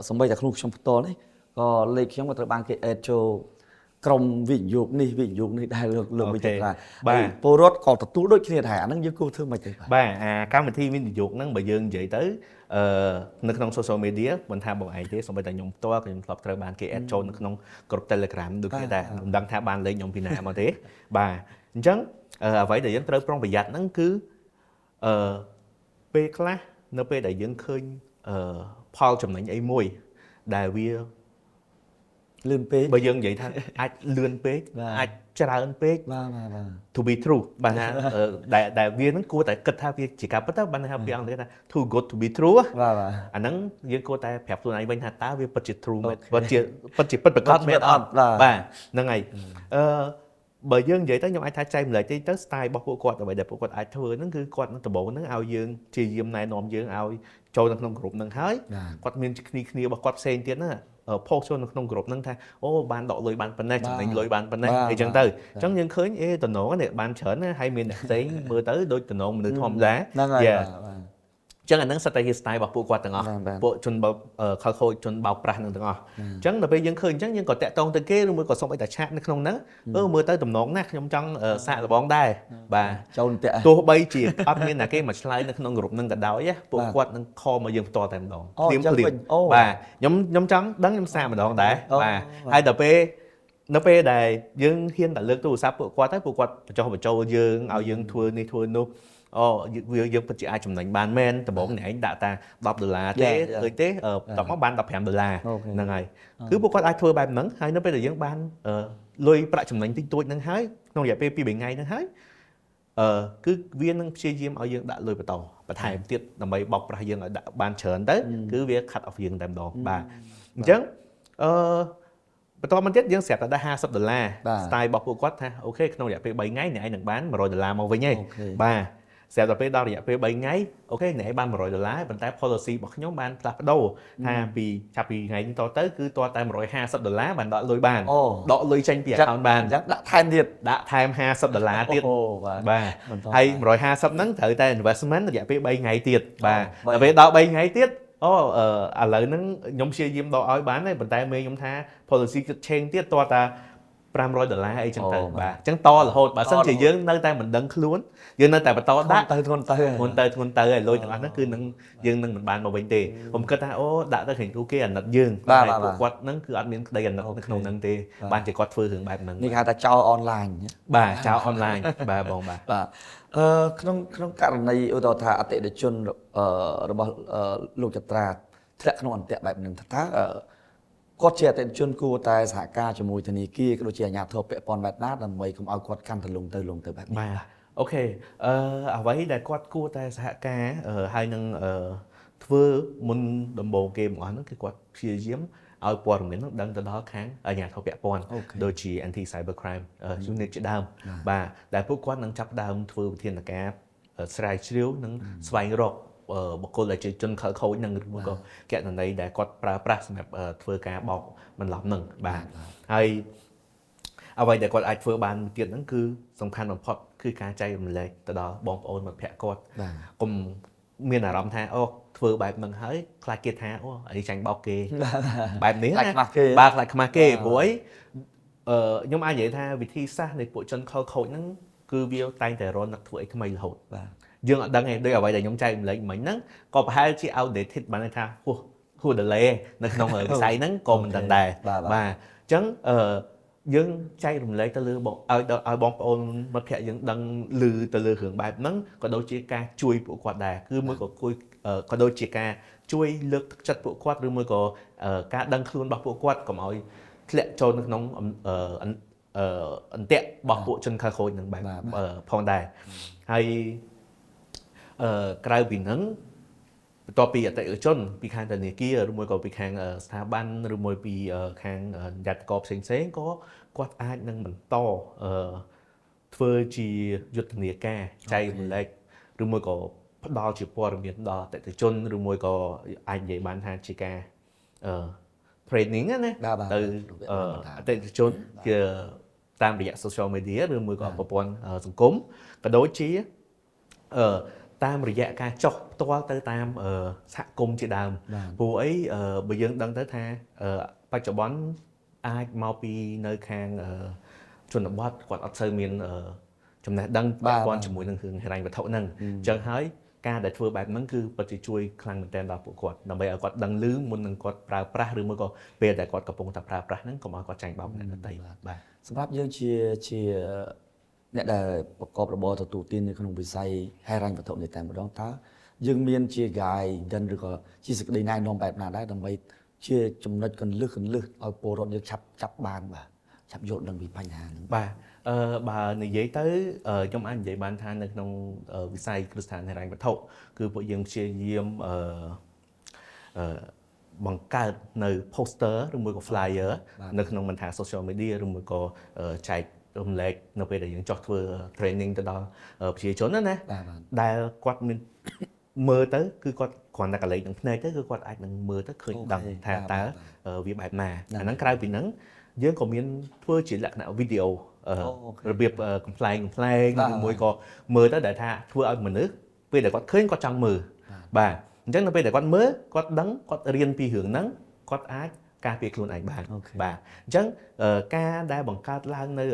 សម្បីតែខ្លួនខ្ញុំផ្ទាល់នេះក៏លេខខ្ញុំក៏ត្រូវបានគេ add ចូលក្រុមវិនិយោគនេះវិនិយោគនេះដែរលោកវិចិត្រា បាទ ពលរដ្ឋក៏ទទួលដូចគ្នាដែរអាហ្នឹងយើងគួរធ្វើមិនទេបាទ បាទអាកម្មវិធីវិនិយោគហ្នឹងបើយើងនិយាយទៅនៅក្នុង social media មិនថាបងឯងទេសូម្បីតែខ្ញុំផ្ទាល់ក៏ខ្ញុំធ្លាប់ត្រូវបានគេ add ចូលនៅក្នុងក្រុម Telegram ដូចគ្នាដែរមិនដឹងថាបានលេខខ្ញុំពីណាមកទេបាទអញ្ចឹងអ្វីដែលយើងត្រូវប្រុងប្រយ័ត្នហ្នឹងគឺអឺពេលខ្លះនៅពេលដែលយើងឃើញអឺផលចំណេញអីមួយដែលវា លឿនពេក បើយើងនិយាយថាអាចលឿនពេក បាទ អាចច្រើនពេក បាទបាទបាទ to be true បាទថាដែលវានឹងគួរតែគិតថាវាជាការពិតទៅបានថាពាក្យអង់គ្លេសថា too good to be true បាទបាទ អាហ្នឹងយើងគួរតែប្រាប់ខ្លួនឯងវិញថាតើវាពិតជា true មែនពិតជាពិតប្រាកដមែនអត់ បាទ បាទហ្នឹងហើយបើយើងនិយាយទៅខ្ញុំអាចថាចែកម្លែកតិចទៅ style របស់ពួកគាត់អ្វីដែលពួកគាត់អាចធ្វើហ្នឹងគឺគាត់នឹងដំបូងហ្នឹងឲ្យយើងព្យាយាមណែនាំយើងឲ្យចូលនៅក្នុងក្រុមហ្នឹងហើយ បាទ គាត់មានគ្នាគ្នារបស់គាត់ផ្សេងទៀតណា post ចូលនៅក្នុងក្រុមហ្នឹងថាអូបានដកលុយបានប៉ុណ្ណេះចំណេញលុយបានប៉ុណ្ណេះ បាទ អីចឹងទៅអញ្ចឹងយើងឃើញអេតំណងនេះបានច្រើនណាស់ហើយមានអ្នកផ្សេងមើលទៅដូចតំណងមនុស្សធម្មតា ហ្នឹងហើយ Yeah. បាទបាទ អញ្ចឹងអាហ្នឹងសិតតែជា style របស់ពួកគាត់ទាំងអស់ បាទបាទ ពួកជនបោកខលខូចជនបោកប្រាស់ហ្នឹងទាំងអស់អញ្ចឹងដល់ពេលយើងឃើញអញ្ចឹងយើងក៏តាក់ទងទៅគេឬមួយក៏សុំអីតែchat នៅក្នុងហ្នឹងមើលទៅតំណងណាស់ខ្ញុំចង់សាកល្បងដែរបាទ ចូលផ្ទះ ទោះបីជាអត់មានណាគេមកឆ្លើយនៅក្នុងក្រុមហ្នឹងក៏ដោយណាពួក បាទ គាត់នឹង call មកយើងផ្ទាល់តែម្ដង អូអញ្ចឹងវិញអូ បាទខ្ញុំចង់ដឹងខ្ញុំសាកម្ដងដែរ អូ បាទ បាទ ហើយដល់ពេលនៅពេលដែលយើងហ៊ានតែលើកទូរស័ព្ទពួកគាត់ទៅពួកគាត់បញ្ចុះបញ្ចូលយើងឲ្យយើងធ្វើនេះធ្វើនោះអូវាយើងពិតជាអាចចំណេញបានមែនដំបូងអ្នកឯងដាក់តា10ដុល្លារទេ Yeah, yeah. ឃើញទេបន្ទាប់មកបាន15ដុល្លារ okay ហ្នឹងហើយគឺពួកគាត់អាចធ្វើបែបហ្នឹងហើយនៅពេលដែលយើងបានលុយប្រាក់ចំណេញតិចតួចហ្នឹងហើយក្នុងរយៈពេល2 3ថ្ងៃហ្នឹងហើយគឺវានឹងព្យាយាមឲ្យយើងដាក់លុយបន្តបន្ថែមទៀតដើម្បីបោកប្រាស់យើងឲ្យដាក់បានច្រើនទៅគឺវា cut off យើងតែម្ដងបាទអញ្ចឹងអឺបន្តមកទៀតយើងស្រាប់តែដាក់50ដុល្លារ បាទ style របស់ពួកគាត់ថាokay ក្នុងរយៈពេល3ថ្ងៃអ្នកឯងនឹងបាន100ដុល្លារមកវិញហើយ okay បាទស្រាប់តែពេលដល់រយៈពេល3ថ្ងៃokay អ្នកឯងបាន100ដុល្លារប៉ុន្តែ policy របស់ខ្ញុំបានផ្លាស់ប្ដូរថាពីចាប់ពីថ្ងៃនេះតទៅគឺតតែ150ដុល្លារបានដកលុយបាន អូ ដកលុយចេញពី account បាន អញ្ចឹងដាក់ថែមទៀត ដាក់ថែម50ដុល្លារទៀត អូបាទ បាទ បន្ត ហើយ150ហ្នឹងត្រូវតែ investment រយៈពេល3ថ្ងៃទៀតបាទ អូ ដល់ពេលដល់3ថ្ងៃទៀតអូឥឡូវហ្នឹងខ្ញុំព្យាយាមដកឲ្យបានហើយប៉ុន្តែមេខ្ញុំថា policy គិត change ទៀតតតែ500ដុល្លារអីចឹងទៅ អូបាទ បាទអញ្ចឹងតរហូតបើសិនជាយើងនៅតែមិនដឹងខ្លួនយើងនៅតែបន្តដាក់ ទៅធ្ងន់ទៅ ធ្ងន់ទៅធ្ងន់ទៅហើយលុយទាំងអស់ហ្នឹងគឺនឹងយើងនឹងមិនបានមកវិញទេខ្ញុំគិតថាអូដាក់ទៅឃើញទូគេអាណិតយើង បាទ តែ បាទ ពួកគាត់ហ្នឹងគឺអត់មានក្តីអាណិតនៅក្នុងហ្នឹងទេបានជាគាត់ធ្វើរឿងបែបហ្នឹង នេះគេហៅថាចោលអនឡាញ បាទចោលអនឡាញបាទបងបាទ បាទក្នុងករណីឧទាហរណ៍ថាអតិថិជនរបស់លោកចត្រាធ្លាក់ក្នុងអន្ទាក់បែបហ្នឹងថាតើគាត់ជាអតិថិជនគួរតែសហការជាមួយធនាគារក៏ដូចជាអាជ្ញាធរពាក់ព័ន្ធបែបណាដើម្បីកុំឲ្យគាត់កាន់តែលងទៅលងទៅបែបនេះ បាទ okay អ្វីដែលគាត់គួរតែសហការហើយនឹងធ្វើមុនដំបូងគេបង្អស់ហ្នឹងគឺគាត់ព្យាយាមឲ្យព័ត៌មានហ្នឹងដឹងទៅដល់ខាងអាជ្ញាធរពាក់ព័ន្ធ okay ដូចជា anti cyber crime unit ជាដើមបាទដែលពួកគាត់នឹងចាប់ផ្ដើមធ្វើវិធានការស្រាវជ្រាវនិងស្វែងរកបុគ្គលដែលជាជនខិលខូចនឹងឬមួយក៏គណនីដែលគាត់ប្រើប្រាស់សម្រាប់ធ្វើការបោកបន្លំហ្នឹងបាទហើយអ្វីដែលគាត់អាចធ្វើបានទៀតហ្នឹងគឺសំខាន់បំផុតគឺការចែករំលែកទៅដល់បងប្អូនមិត្តភ័ក្តិគាត់ បាទ កុំមានអារម្មណ៍ថាអូធ្វើបែបហ្នឹងហើយខ្លាចគេថាអូអានេះចាញ់បោកគេបែបនេះ ខ្លាច ណា ខ្មាស់គេ បាទខ្លាចខ្មាស់គេព្រោះអីខ្ញុំអាចនិយាយថាវិធីសាស្ត្រនៃពួកជនខិលខូចហ្នឹងគឺវាតែងតែរនឹកធ្វើអីថ្មីរហូត បាទ យើងអត់ដឹងទេដូចអ្វីដែលខ្ញុំចែករំលែកមិញហ្នឹងក៏ប្រហែលជា outdated បានន័យថាហួស delay នៅក្នុងវិស័យហ្នឹងក៏មិនដឹងដែរ បាទបាទ បាទអញ្ចឹងយើងចែករំលែកទៅលើបងឲ្យដល់ឲ្យបងប្អូនមិត្តភ័ក្តិយើងដឹងឮទៅលើរឿងបែបហ្នឹងក៏ដូចជាការជួយពួកគាត់ដែរគឺមួយក៏គួយក៏ដូចជាការជួយលើកទឹកចិត្តពួកគាត់ឬមួយក៏ការដឹងខ្លួនរបស់ពួកគាត់កុំឲ្យធ្លាក់ចូលនៅក្នុងអឺ អន្ទាក់របស់ពួកជនខិលខូចនឹងបែបផងដែរហើយក្រៅពីហ្នឹងបន្ទាប់ពីអតិថិជនពីខាងធនាគារឬមួយក៏ពីខាងស្ថាប័នឬមួយពីខាងនិយ័តករផ្សេងផ្សេងក៏គាត់អាចនឹងបន្តធ្វើជាយុទ្ធនាការចែករំលែកឬមួយក៏ផ្ដល់ជាព័ត៌មានដល់អតិថិជនឬមួយក៏អាចនិយាយបានថាជាការtraining ណាទៅអតិថិជនជាតាមរយៈ social media ឬមួយក៏ប្រព័ន្ធសង្គមក៏ដូចជាតាមរយៈការចុះផ្ទាល់ទៅតាមសហគមន៍ជាដើមព្រោះអីបើយើងដឹងទៅថាបច្ចុប្បន្នអាចមកពីនៅខាងជនបទគាត់អត់សូវមានចំណេះដឹងពាក់ព័ន្ធជាមួយនឹងរឿងហិរញ្ញវត្ថុហ្នឹងអញ្ចឹងហើយការដែលធ្វើបែបហ្នឹងគឺពិតជាជួយខ្លាំងមែនទែនដល់ពួកគាត់ដើម្បីឲ្យគាត់ដឹងឮមុននឹងគាត់ប្រើប្រាស់ឬមួយក៏ពេលដែលគាត់កំពុងតែប្រើប្រាស់ហ្នឹងកុំឲ្យគាត់ចាញ់បោកអ្នកដទៃបាទ សម្រាប់យើងជាអ្នកដែលប្រកបរបរទទួលទាននៅក្នុងវិស័យហិរញ្ញវត្ថុនេះតែម្ដងតើយើងមានជា guidance ឬក៏ជាសេចក្តីណែនាំបែបណាដែរដើម្បីជាចំណុចកន្លឹះកន្លឹះឲ្យពលរដ្ឋយើងឆាប់ចាប់បានបាទឆាប់យល់ដឹងពីបញ្ហាហ្នឹង បាទបើនិយាយទៅខ្ញុំអាចនិយាយបានថានៅក្នុងវិស័យគ្រឹះស្ថានហិរញ្ញវត្ថុគឺពួកយើងព្យាយាមអឺអឺបង្កើតនៅ poster ឬមួយក៏ flyer នៅក្នុងមិនថា social media ឬមួយក៏ចែករំលែកនៅពេលដែលយើងចុះធ្វើ training ទៅដល់ប្រជាជនណាណា បាទបាទ ដែលគាត់មានមើលទៅគឺគាត់គ្រាន់តែកលេចនឹងភ្នែកទៅគឺគាត់អាចនឹងមើលទៅឃើញដឹងថាតើវាបែបណាអាហ្នឹងក្រៅពីហ្នឹងយើងក៏មានធ្វើជាលក្ខណៈវីដេអូរបៀបកំប្លែងកំប្លែងឬមួយក៏មើលទៅដែលថាធ្វើឲ្យមនុស្សពេលដែលគាត់ឃើញគាត់ចង់មើលបាទអញ្ចឹងនៅពេលដែលគាត់មើលគាត់ដឹងគាត់រៀនពីរឿងហ្នឹងគាត់អាចការពារខ្លួនឯងបានបាទអញ្ចឹងការដែលបង្កើតឡើងនៅ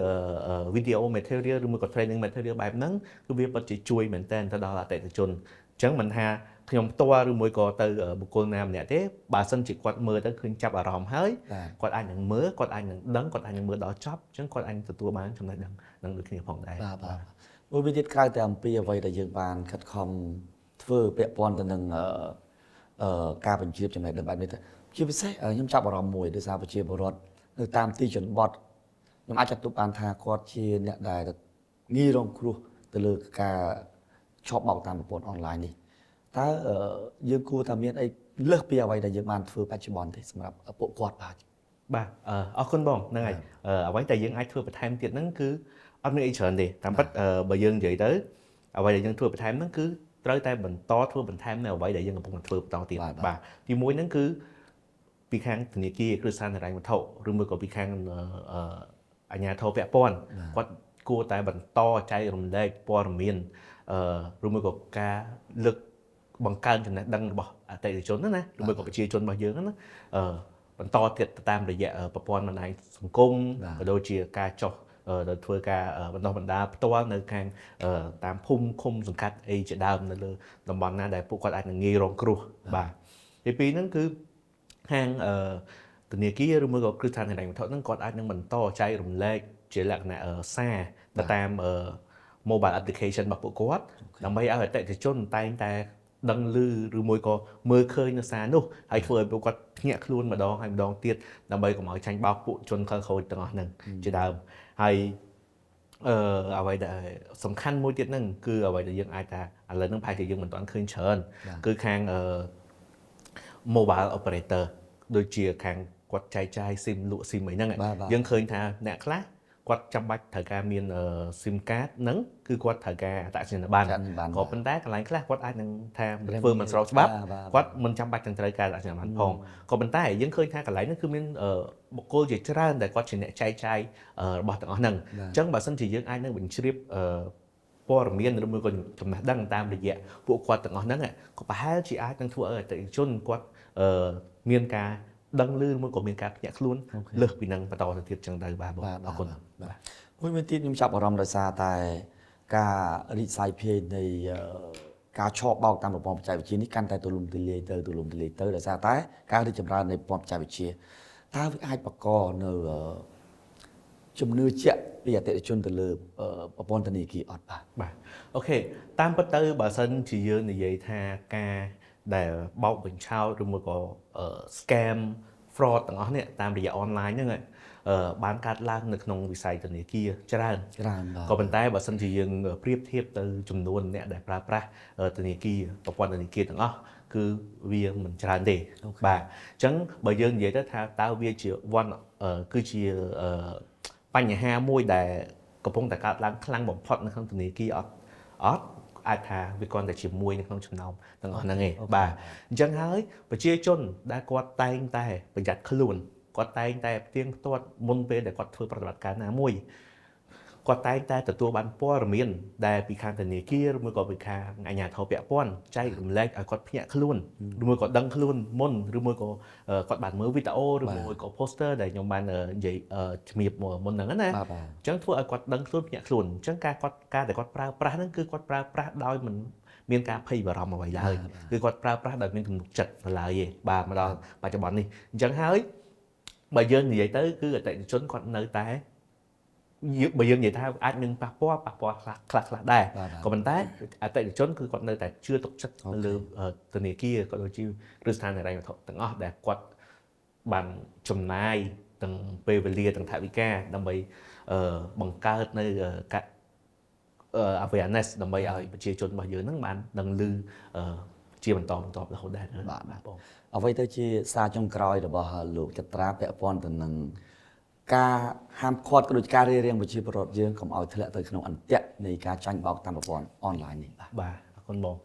video material ឬមួយក៏ training material បែបហ្នឹងគឺវាពិតជាជួយមែនទែនទៅដល់អតិថិជនអញ្ចឹងមិនថាខ្ញុំផ្ទាល់ឬមួយក៏ទៅបុគ្គលណាម្នាក់ទេបើសិនជាគាត់មើលទៅឃើញចាប់អារម្មណ៍ហើយគាត់អាចនឹងមើលគាត់អាចនឹងដឹងគាត់អាចនឹងមើលដល់ចប់អញ្ចឹងគាត់អាចទទួលបានចំណេះដឹងនឹងដូចគ្នាផងដែរ បាទបាទមួយវិញទៀតក្រៅតែអំពីអ្វីដែលយើងបានខិតខំធ្វើពាក់ព័ន្ធទៅនឹងអឺការបញ្ជ្រាបចំណេះដឹងបែបនេះទៅជាពិសេសខ្ញុំចាប់អារម្មណ៍មួយដោយសារប្រជាពលរដ្ឋនៅតាមទីជនបទខ្ញុំអាចចាត់ទុកបានថាគាត់ជាអ្នកដែលងាយរងគ្រោះទៅលើការឆបោកតាមប្រព័ន្ធអនឡាញនេះតើយើងគួរតែមានអីលើសពីអ្វីដែលយើងបានធ្វើបច្ចុប្បន្នទេសម្រាប់ពួកគាត់បាទ បាទអរគុណបងហ្នឹងហើយអ្វីដែលយើងអាចធ្វើបន្ថែមទៀតហ្នឹងគឺអត់មានអីច្រើនទេតាមពិតបើយើងនិយាយទៅអ្វីដែលយើងធ្វើបន្ថែមហ្នឹងគឺត្រូវតែបន្តធ្វើបន្ថែមនៅអ្វីដែលយើងកំពុងតែធ្វើបន្តទៀតបាទទីមួយហ្នឹងគឺពីខាងធនាគារគ្រឹះស្ថានហិរញ្ញវត្ថុឬមួយក៏ពីខាងអាជ្ញាធរពាក់ព័ន្ធគាត់គួរតែបន្តចែករំលែកព័ត៌មានឬមួយក៏ការលើកបង្កើនចំណេះដឹងរបស់អតិថិជនណាឬមួយក៏ប្រជាជនរបស់យើងណាបន្តទៀតតាមរយៈប្រព័ន្ធបណ្ដាញសង្គមក៏ដូចជាការចុះទៅធ្វើការបណ្ដុះបណ្ដាលផ្ទាល់នៅខាងតាមភូមិឃុំសង្កាត់អីជាដើមនៅលើតំបន់ណាដែលពួកគាត់អាចនឹងងាយរងគ្រោះបាទទីពីរហ្នឹងគឺខាងធនាគារឬមួយក៏គ្រឹះស្ថានហិរញ្ញវត្ថុហ្នឹងគាត់អាចនឹងបន្តចែករំលែកជាលក្ខណៈសារទៅតាម mobile application របស់ពួកគាត់ដើម្បីឲ្យអតិថិជនតែងតែដឹងឮឬមួយក៏មើលឃើញនៅសារនោះហើយធ្វើឲ្យពួកគាត់ភ្ញាក់ខ្លួនម្ដងហើយម្ដងទៀតដើម្បីកុំឲ្យចាញ់បោកពួកជនខិលខូចទាំងអស់ហ្នឹងជាដើមហើយអ្វីដែលសំខាន់មួយទៀតហ្នឹងគឺអ្វីដែលយើងអាចថាឥឡូវហ្នឹងប្រហែលជាយើងមិនទាន់ឃើញច្រើនគឺខាងmobile operator ដូចជាខាងគាត់ចែកចាយ SIM លក់ SIM អីហ្នឹងយើងឃើញថាអ្នកខ្លះគាត់ចាំបាច់ត្រូវការមាន SIM card ហ្នឹងគឺគាត់ត្រូវការអត្តសញ្ញាណប័ណ្ណក៏ប៉ុន្តែកន្លែងខ្លះគាត់អាចនឹងថាធ្វើមិនស្របច្បាប់គាត់មិនចាំបាច់នឹងត្រូវការអត្តសញ្ញាណប័ណ្ណផងក៏ប៉ុន្តែយើងឃើញថាកន្លែងហ្នឹងគឺមានបុគ្គលជាច្រើនដែលគាត់ជាអ្នកចែកចាយរបស់ទាំងអស់ហ្នឹងអញ្ចឹងបើសិនជាយើងអាចនឹងបញ្ជ្រាបព័ត៌មានឬមួយក៏ចំណេះដឹងតាមរយៈពួកគាត់ទាំងអស់ហ្នឹងក៏ប្រហែលជាអាចនឹងធ្វើឲ្យអតិថិជនគាត់មានការដឹងឮមួយក៏មានការភ្ញាក់ខ្លួនលើសពីនឹងបន្តទៅទៀតចឹងទៅបាទបងអរគុណ បាទមួយវិញទៀតខ្ញុំចាប់អារម្មណ៍ដោយសារតែការរីកសាយភាយនៃការឆបោកតាមប្រព័ន្ធបច្ចេកវិទ្យានេះកាន់តែទូលំទូលាយទៅទូលំទូលាយទៅដោយសារតែការរីកចម្រើននៃប្រព័ន្ធបច្ចេកវិទ្យាតើវាអាចបង្កនៅជំនឿជាក់ពីអតិថិជនទៅលើប្រព័ន្ធធនាគារអត់បាទ បាទ OK តាមពិតទៅបើសិនជាយើងនិយាយថាការដែលបោកបញ្ឆោតឬមួយក៏ scam fraud ទាំងអស់នេះតាមរយៈ online ហ្នឹង បានកើតឡើងនៅក្នុងវិស័យធនាគារច្រើន ច្រើនបាទ ក៏ប៉ុន្តែបើសិនជាយើងប្រៀបធៀបទៅចំនួនអ្នកដែលប្រើប្រាស់ធនាគារប្រព័ន្ធធនាគារទាំងអស់គឺវាមិនច្រើនទេបាទអញ្ចឹងបើយើងនិយាយទៅថាតើវាជា one គឺជាបញ្ហាមួយដែលកំពុងតែកើតឡើងខ្លាំងបំផុតនៅក្នុងធនាគារអត់អត់អាចថាវាគ្រាន់តែជាមួយនៅក្នុងចំណោមទាំងអស់ហ្នឹងឯងបាទអញ្ចឹងហើយប្រជាជនដែលគាត់តែងតែប្រយ័ត្នខ្លួនគាត់តែងតែផ្ទៀងផ្ទាត់មុនពេលដែលគាត់ធ្វើប្រតិបត្តិការណាមួយគាត់តែងតែទទួលបានព័ត៌មានដែលពីខាងធនាគារឬមួយក៏ពីខាងអាជ្ញាធរពាក់ព័ន្ធចែករំលែកឲ្យគាត់ភ្ញាក់ខ្លួនឬមួយក៏ដឹងខ្លួនមុនឬមួយក៏គាត់បានមើលវីដេអូឬមួយក៏ poster ដែលខ្ញុំបាននិយាយជំរាបមុនហ្នឹងណា បាទបាទ អញ្ចឹងធ្វើឲ្យគាត់ដឹងខ្លួនភ្ញាក់ខ្លួនអញ្ចឹងការដែលគាត់ប្រើប្រាស់ហ្នឹងគឺគាត់ប្រើប្រាស់ដោយមិនមានការភ័យបារម្ភអ្វីឡើយគឺគាត់ប្រើប្រាស់ដោយមានទំនុកចិត្តនៅឡើយទេបាទមកដល់បច្ចុប្បន្ននេះអញ្ចឹងហើយបើយើងនិយាយទៅគឺអតិថិជនគាត់នៅតែបើយើងនិយាយថាអាចមានប៉ះពាល់ប៉ះពាល់ខ្លះខ្លះខ្លះដែរ បាទបាទ ក៏ប៉ុន្តែអតិថិជនគឺគាត់នៅតែជឿទុកចិត្តទៅលើធនាគារក៏ដូចជាគ្រឹះស្ថានហិរញ្ញវត្ថុទាំងអស់ដែលគាត់បានចំណាយទាំងពេលវេលាទាំងថវិកាដើម្បីបង្កើតនៅការ awareness ដើម្បីឲ្យប្រជាជនរបស់យើងហ្នឹងបានដឹងឮជាបន្តបន្ទាប់រហូតដែរ បាទបាទ បង អ្វីទៅជាសារចុងក្រោយរបស់លោកចត្រាពាក់ព័ន្ធទៅនឹងការហាមឃាត់ក៏ដូចជាការរារាំងប្រជាពលរដ្ឋយើងកុំឲ្យធ្លាក់ទៅក្នុងអន្ទាក់នៃការចាញ់បោកតាមប្រព័ន្ធអនឡាញនេះបាទ បាទអរគុណបង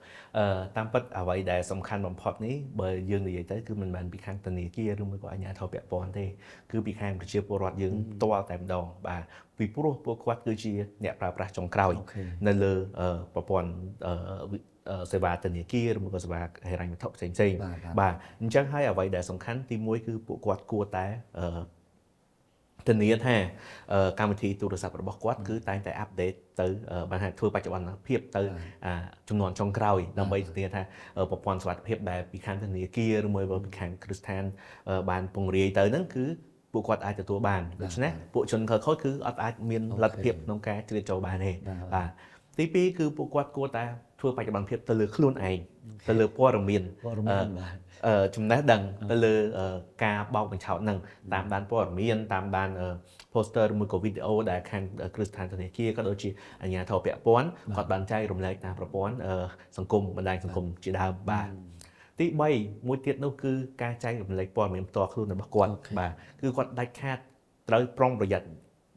តាមពិតអ្វីដែលសំខាន់បំផុតនេះបើយើងនិយាយទៅគឺមិនមែនពីខាងធនាគារឬមួយក៏អាជ្ញាធរពាក់ព័ន្ធទេគឺពីខាងប្រជាពលរដ្ឋយើងផ្ទាល់តែម្ដងបាទពីព្រោះពួកគាត់គឺជាអ្នកប្រើប្រាស់ចុងក្រោយនៅលើប្រព័ន្ធសេវាធនាគារឬមួយក៏សេវាហិរញ្ញវត្ថុផ្សេងៗបាទអញ្ចឹងហើយអ្វីដែលសំខាន់ទីមួយគឺពួកគាត់គួរតែធានាថាកម្មវិធីទូរស័ព្ទរបស់គាត់គឺតែងតែupdate ទៅបានថាធ្វើបច្ចុប្បន្នភាពទៅចំនួនចុងក្រោយដើម្បីធានាថាប្រព័ន្ធសុវត្ថិភាពដែលពីខាងធនាគារឬមួយពីខាងគ្រឹះស្ថានបានពង្រាយទៅហ្នឹងគឺពួកគាត់អាចទទួលបានដូច្នេះពួកជនខិលខូចគឺអត់អាចមានលទ្ធភាពក្នុងការជ្រៀតចូលបានទេបាទទី2គឺពួកគាត់គួរតែធ្វើបច្ចុប្បន្នភាពទៅលើខ្លួនឯងទៅលើព័ត៌មាន ព័ត៌មានបាទ ចំណេះដឹងទៅលើការបោកបញ្ឆោតហ្នឹងតាមដានព័ត៌មានតាមដាន poster ឬមួយក៏វីដេអូដែលខាងគ្រឹះស្ថានធនាគារក៏ដូចជាអាជ្ញាធរពាក់ព័ន្ធគាត់បានចែករំលែកតាមប្រព័ន្ធសង្គមបណ្ដាញសង្គមជាដើមបាទទី3មួយទៀតនោះគឺការចែករំលែកព័ត៌មានផ្ទាល់ខ្លួនរបស់គាត់បាទគឺគាត់ដាច់ខាតត្រូវប្រុងប្រយ័ត្ន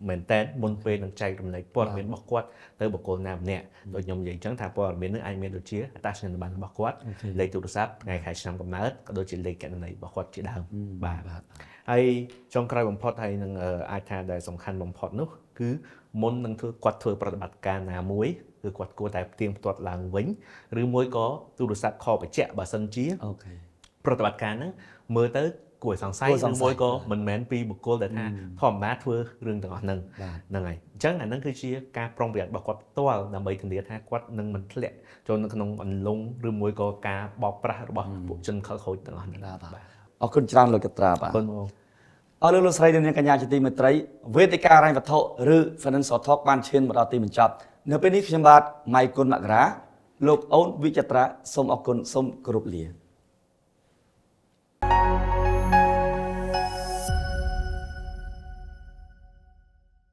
មែនតើមុនពេលនឹងចែករំលែកព័ត៌មានរបស់គាត់ទៅបុគ្គលណាម្នាក់ដូចខ្ញុំនិយាយអញ្ចឹងថាព័ត៌មាននឹងអាចមានដូចជាអត្តសញ្ញាណប័ណ្ណរបស់គាត់លេខទូរស័ព្ទថ្ងៃខែឆ្នាំកំណើតក៏ដូចជាលេខគណនីរបស់គាត់ជាដើមបាទហើយចុងក្រោយបំផុតហើយនឹងអាចថាដែលសំខាន់បំផុតនោះគឺមុននឹងធ្វើគាត់ធ្វើប្រតិបត្តិការណាមួយគឺគាត់គួរតែផ្ទៀងផ្ទាត់ឡើងវិញឬមួយក៏ទូរស័ព្ទ call បញ្ជាក់បើសិនជាប្រតិបត្តិការហ្នឹងមើលទៅគួរឲ្យសង្ស័យឬមួយក៏មិនមែនពីបុគ្គលដែលថាធម្មតាធ្វើរឿងទាំងអស់ហ្នឹងហ្នឹងហើយអញ្ចឹងអាហ្នឹងគឺជាការប្រុងប្រយ័ត្នរបស់គាត់ផ្ទាល់ដើម្បីធានាថាគាត់នឹងមិនធ្លាក់ចូលនៅក្នុងអន្លង់ឬមួយក៏ការបោកប្រាស់របស់ពួកជនខិលខូចទាំងអស់ហ្នឹង បាទអរគុណច្រើនលោកចត្រាបាទ អរគុណបង អរលោកលោកស្រីនិងនាងកញ្ញាជាទីមេត្រីវេទិកាហិរញ្ញវត្ថុឬ Financial Talk បានឈានមកដល់ទីបញ្ចប់នៅពេលនេះខ្ញុំបាទម៉ៃគុណមករាលោកអូនវិចិត្រាសូមអរគុណសូមគោរពលា។